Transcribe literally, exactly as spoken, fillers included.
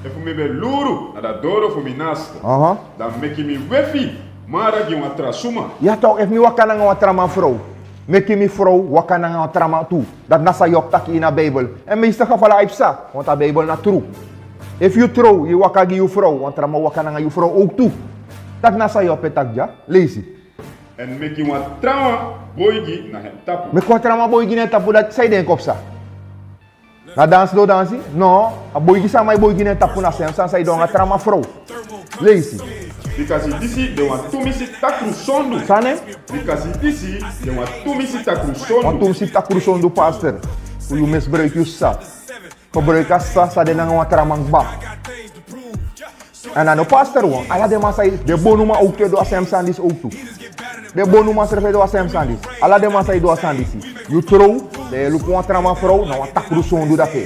Efu mi ben luru na dati doro fu mi naaste, aha, dan meki mi wefi mara gi wan tra suma. Ya tok, efu mi waka nanga wan tra man frow, meki mi frow waka nanga wan tra man tu. Dati na san Job taki ini a Bijbel. Èn meeste gevallen a e psa, want a Bijbel na tru. Efu yu trow, yu waka gi yu frow, wan tra man waka nanga yu frow ook tu. Dati na san Job e taki dya. Leisi. Èn meki wan tra man boigi na en tapu. Meki wan tra man boigi na en tapu, dati san yu denki o psa? Na dansi den o dansi? No, a boigi san a man e boigi na en tapu na a sem sani san yu du nanga tra man frow. Leisi. Bikasi disi de wan tumisi takru sondu. San? Bikasi disi de wan tumisi takru sondu. Wan tumisi takru sondu, pastor. Fu yu misbruik yu sisa. Gebruik a sisa san de nanga wan tra man kba. Èn a no pastor wan. Ala den man san e, den bonuman ook tu e du a sem sani disi ook tu. Den bonuman srefi e du a sem sani disi. Ala den man san e du a sani disi. Yu trow, dan yu e luku wan tra man frow, na wan takru sondu dati.